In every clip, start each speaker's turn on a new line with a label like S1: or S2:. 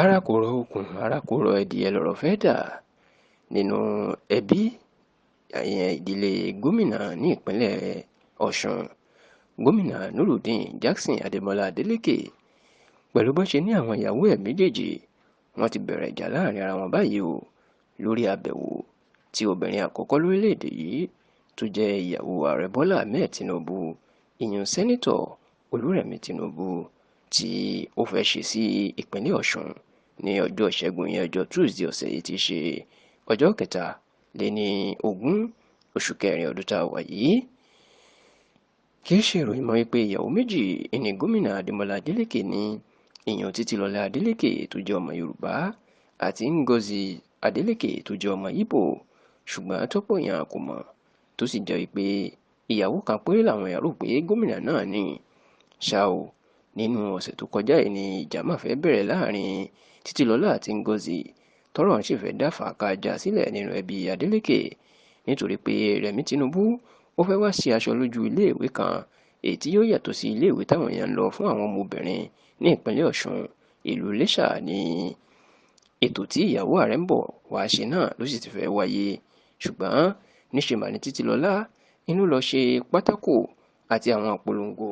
S1: Ara kò rọ okùn, ara kò rọ ẹdìyẹ lọ̀rọ̀ fẹ́ dà nínú ẹbí ìyẹn ìdílé gómìnà ní ìpínlẹ̀ Ọ̀ṣun, Gómìnà Nurudeen Jackson Adémọlá Adeleke, pẹ̀lú bó ṣe ní àwọn ìyàwó ẹ̀ méjèèjì wọ́n ti bẹ̀rẹ̀ ìjà láàrin ara wọn báyìí o lórí àbẹ̀wò tí obìnrin àkọ́kọ́ lórílẹ̀‐èdè yìí tó jẹ́ ìyàwó ààrẹ Bọ́lá Ahmed Tinubu, ìyún Sẹ́nitọ̀ Olúrẹ̀mí Tinubu, tí ó fẹ́ ṣe sí ìpínlẹ̀ Ọ̀ṣun ní ọjọ́ Ìṣẹ́gun yẹn, ọjọ́ Tuesday ọ̀sẹ̀ yìí, ti ṣe ọjọ́ 23 oṣù kẹrin ọdún tá a wà yìí. Kì í ṣe ìròyìn mọ́ wípé ìyàwó méjì ìní gómìnà Adémọlá Adélékè ní, ìyàn Títílọlá Adélékè tó jẹ́ ọmọ Yorùbá àti Ngozi Adélékè tó jẹ́ ọmọ Ìgbò, ṣùgbọ́n tọ́pọ̀ èèyàn kò mọ̀, tó sì jẹ́ wípé ìyàwó kan péré làwọn èèyàn rò pé gómìnà náà ní. Ṣá o, nínú ọ̀sẹ̀ tó kọjá yìí ni ìjà máa fẹ́ bẹ̀rẹ̀ láàrin Títílọlá àti Ngozi, tọ́rọ̀ sì fẹ́ dá fàákàjà sílẹ̀ nínú ẹbí Adélékè, nítorí pé Rẹ̀mí Tinubu ó fẹ́ wá sí aṣọ lójú iléèwé kan èyí tí yóò yàtọ̀ sí iléèwé táwọn èèyàn ń lọ fún àwọn ọmọbìnrin ní ìpínlẹ̀ Ọ̀ṣun. Ìlú Iléṣà ní ètò tí ìyàwó ààrẹ ń bọ̀ wá ṣe náà ló sì ti fẹ́ wáyé, ṣùgbọ́n níṣe mà ní Títílọlá inú lọ ṣe pátákó àti àwọn ìpolongo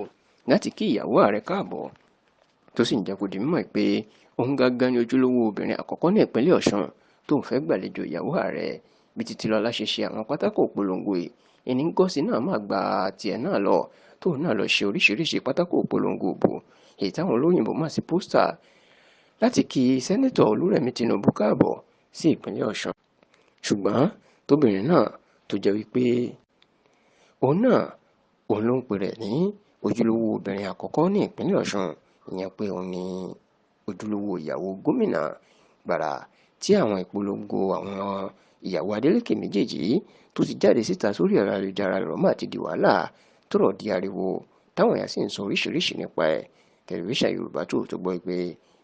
S1: láti kí ìyàwó ààrẹ káàbọ̀, tó sì ń jẹ́ kó di mímọ̀ pé òun gangan ni ojúlówó obìnrin àkọ́kọ́ ní ìpínlẹ̀ Ọ̀ṣun tó ń fẹ́ gbàlejò ìyàwó ààrẹ. Bí Títílọlá ṣe ṣe àwọn pátákó ìpolongo yìí, ìní Ngozi náà máa gba tiẹ̀ náà lọ, tóun náà lọ ṣe oríṣiríṣi pátákó ìpolongo òbò, èyí táwọn olóyìnbó mọ̀ sí pósítà, láti kí Sẹ́nitọ̀ Olúrẹ̀mí Tinubu káàbọ̀ sí ìpínlẹ̀ Ọ̀ṣun. Ṣùgbọ́n tóbìnrin náà tó jẹ́ wípé òun náà òun ló ń pè rẹ̀ ní ojúlówó obìnrin àkọ́kọ́ ní ìpínlẹ̀ Ọ̀ṣun, ìyẹn pé òun ní ojúlówó ìyàwó gómìnà, gbàrà tí àwọn ìpolongo àwọn ìyàwó Adeleke méjèèjì tó ti jáde síta sórí ẹ̀rọ ayélujára, lọ́rọ̀ mà ti di wàhálà, tọ́rọ̀ di ariwo, táwọn èèyàn sì ń sọ oríṣiríṣi nípa ẹ̀. Tẹlifíṣàn Yorùbá tó tó gbọ́ pé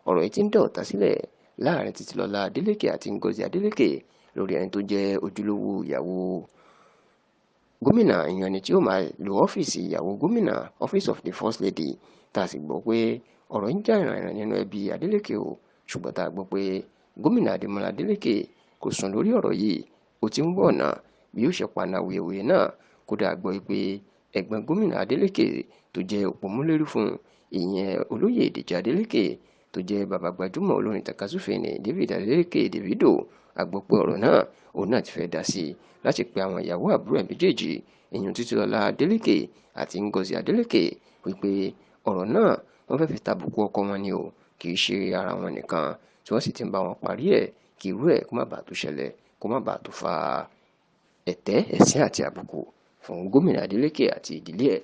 S1: ọ̀rọ̀ yìí ti ń dá ọ̀tá sílẹ̀ láàrin Títílọlá Adeleke àti Ngozi Adeleke lórí ẹni tó jẹ́ ojúlówó ìyàwó gómìnà, ìyẹn ẹni tí ó máa lo ọ́fíìsì ìyàwó gómìnà, Office of the First Lady. Tá a sì gbọ́ pé ọ̀rọ̀ ń jà ìrìnrìn nínú ẹbí Adeleke o, ṣùgbọ́n tá a gbọ́ pé gómìnà Adémọlá Adeleke kò sùn lórí ọ̀rọ̀ yìí, ó ti ń wọ̀ ọ̀nà bí yóò ṣe paná awuyewuye náà. Kódà gbọ́ pé ẹ̀gbọ́n gómìnà Adeleke tó jẹ́ òpómúlérú fún, ìyẹn olóyè Dèjì Adeleke tó jẹ́ bàbá gbajúmọ̀ olórin takasúfèé ní David Adeleke, Davido, a gbọ́ pé ọ̀rọ̀ náà òun náà ti fẹ́ dá sí i láti pe àwọn ìyàwó àbúrò ẹ̀ méjèèjì, ìyún Títílọlá Adeleke àti Ngozi Adeleke, wípé ọ̀rọ̀ náà wọ́n fẹ́ fi tàbùkù ọkọ wọn ni o, kì í ṣe ara wọn nìkan, tí wọ́n sì ti ń bá wọn parí ẹ̀ kí irú ẹ̀ kó má bàa tó ṣẹlẹ̀, kó má bàa tó fa ẹ̀tẹ́, ẹ̀sín àti àbùkù fún gómìnà Adeleke àti ìdílé ẹ̀.